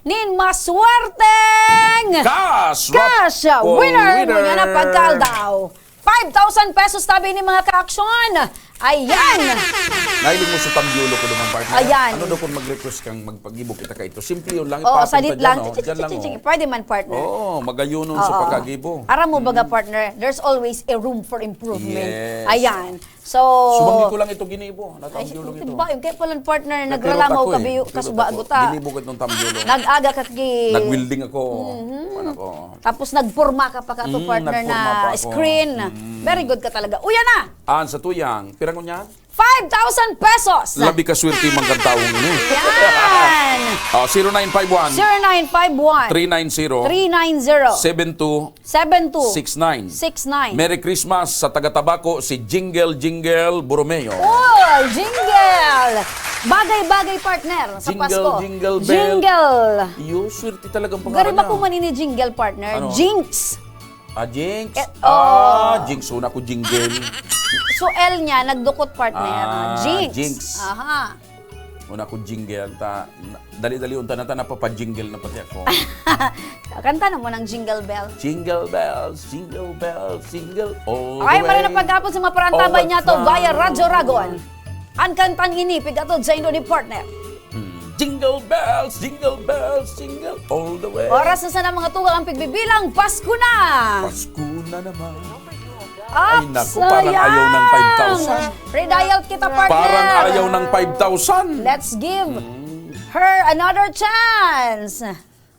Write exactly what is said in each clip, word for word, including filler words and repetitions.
nin maswerteng Cash Cash Raffle winner, winner. Ngunyan na pagkaaldaw. Five thousand pesos tabi ni mga ka-aksyon. Ayan. Nahiling mo sa tambyolo ko naman, partner. Ayan. Ano daw kung mag-request kang magpagibo kita ka ito? Simple yun lang. Oo, ipatong salit ka lang. Dyan, oh. Dyan lang, oh. Pwede man, partner. Oo, magayunon sa Oo. pagkagibo. Aram mo baga, partner, there's always a room for improvement. Yes. Ayan. So, Sumangli ko lang ito ginibo. Ay, Natambyolo ito. Ba, yung kaya palang partner na Pero nagralamaw tako eh. kabi, Pero kasubago tako. Ta. Ginibo ko itong tambyolo. Nag-aga ka ki... Nag-welding ako. Ano ko. Tapos nagporma ka pa ka to, Mm, partner, na nagporma pa ako. Screen. Mm. Very good ka talaga. Uya na! An sa tuyang, pirang unya? Five thousand pesos! Labi ka swerte man kan taong ini. Yan! Oh, zero nine five one, Zero nine five one, three nine zero, three nine zero, seven two seven two six nine. six nine. Merry Christmas sa taga Tabaco, si Jingle Jingle Borromeo. Oh, jingle! Bagay-bagay, partner, sa Jingle, Pasko. jingle bell. Jingle! Iyo, swerte talagang Gari pangalan ba niya. Kuman ini jingle, partner? Ano? Jinx! Ah, Jinx. Eh, Ah, oh. Jinx. Una ko jingle. So, L niya, nagdukot, partner. Ah, Jinx. Jinx. Aha. Una ko jingle. Ta, na- dali-dali unta na ta, napapajingle na pati ako. Kanta na mo ng Jingle Bell. Jingle bells, jingle bells, jingle all Okay, the way. Marina Pagkapon sa mga parantabay All niya to the via time. Radyo Ragon. Ang kantang ini, pigatod sa indo ni partner. Hmm. Jingle bells, jingle bells, jingle all the way. Oras na sana mga tugang ang pigbibilang. Pasko na! Pasko na naman. Ay, naku, parang ayaw ng five thousand. Redial kita, partner. Parang ayaw ng five thousand. Let's give her another chance.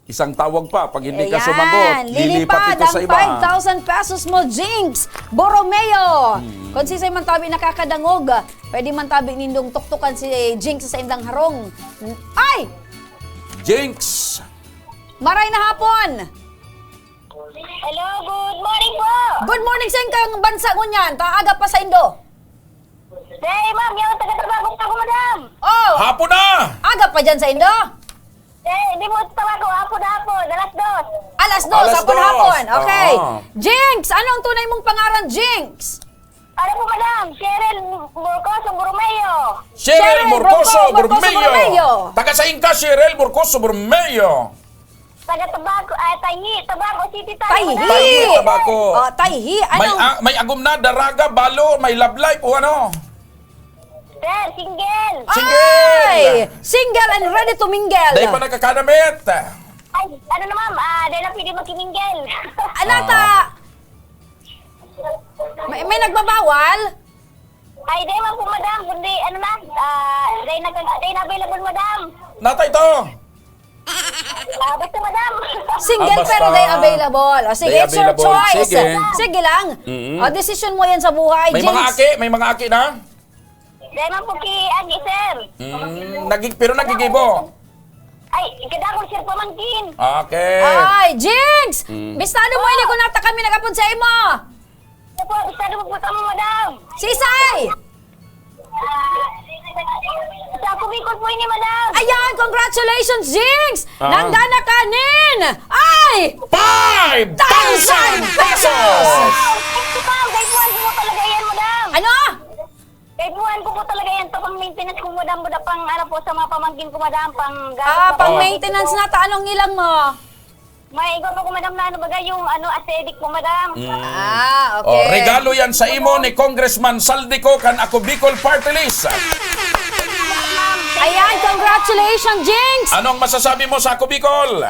Isang tawag pa, pag hindi ka Ayan, sumagot, lilipat ito ang sa iba. Five thousand pesos mo, Jinx Borromeo. Hmm. Kung sisay man tabi nakakadangog, pwede man tabi nindong tuktukan si Jinx sa indang harong. Ay! Jinx! Maray na hapon! Hello, good morning po. Good morning sa ingkang bansa ngunyan. Kaaga pa sa indo. Hey, ma'am, yung taga-trabaho pa ako, madam. Oh! Hapon na! Aga pa dyan sa indo? Eh, di mo trabaho, hapon-hapon, alas dos. Alas dos, Alas hapon-hapon. dos. Okay. Oo. Jinx, anong tunay mong pangaran, Jinx? Ano po, madam? Cheryl Morcoso Borromeo. Cheryl Cheryl Morcoso Morcoso Borromeo. Borromeo. Taga sain ka, Cheryl Morcoso Borromeo? Taga Tabaco, ah, Tahi, Tabaco City tayo, Tahi. madam. Tahi, Tabaco. Oh, Tahi. May, Anong... ah, may agom na, daraga, balo, may love life, o ano? Sir, single. Single. Ay! Single and ready to mingle. Dahil pa nagkakanamit. Ay, ano na, ma'am? Ah, dahil na pwede magkimingle. Anata! May, may nagbabawal? Ay, dahil man po, madam. Kundi, ano na? Ah, dahil na, dahil na available, madam. Nata ito. Ah, basta, madam. Single Ah, basta. Pero they available. O, sige, They it's your available. Choice. Sige. Sige lang. Mm-mm. O, desisyon mo yan sa buhay, May Jinx. Mga aki, may mga aki na? Dahil man po ki Agi, sir. Mm, nagig, pero nagigibo. Ay, ikadakol, sir, pamangkin. Okay. Ay, Jinx! Mm. Bistado mo ini kung nata kami nagapod sa imo. Opo, bistado po po kami, madam. Sisay! Sa Ako Bicol po ini, madam. Ayan, congratulations, Jinx! Ah. Nanggana ka nin! Ay! Five thousand pesos! Ma'am, kaipuhan ko po talaga yan, madam. Ano? Kaipuhan ko po talaga yan. Ito pang maintenance ko, madam. Buda pang, ano po, sa mga pamangkin ko, madam. Pang gamit Ah, na pang po. maintenance na ta. Anong ilang mo? May iba po ko, madam, na ano baga yung ano, acidic po, madam. Ah, Oh, okay. regalo yan sa imo ni Congressman Saldico kan Ako Bicol Party List. Ayan, congratulations, Jinx! Anong masasabi mo sa Ako Bicol?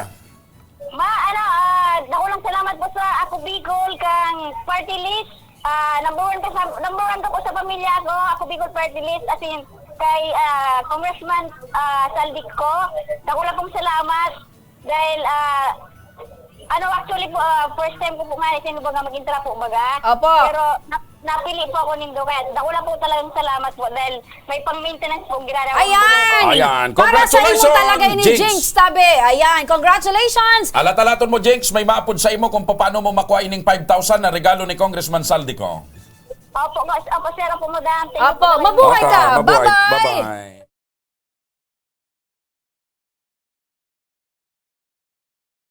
Ma, ano, ah, dakulang salamat po sa Ako Bicol kang party list. Ah, number one ko sa, number one ko po sa pamilya ko, Ako Bicol party list, as in, kay ah, Congressman ah, Saldico. Dakula pong salamat dahil, ah, ano, actually po, ah, first time ko po nga, sino ba nga mag-intra po, baga? Opo. Pero na- napili po ako nindo, kaya dakula po talagang salamat po dahil may pang-maintenance po ginagawa. Ayan! Ayan. Para sa imo Congratulations, talaga ini, Jinx. Jinx, tabi. Ayan, congratulations! Alat-alaton mo, Jinx, may maapod sa imo kung paano mo makuha ining five thousand na regalo ni Congressman Saldico. Opo, mas, opo, sir, opo, madam. Thank you Opo, po, madam. mabuhay ka! Mabuhay. Bye-bye! Bye-bye.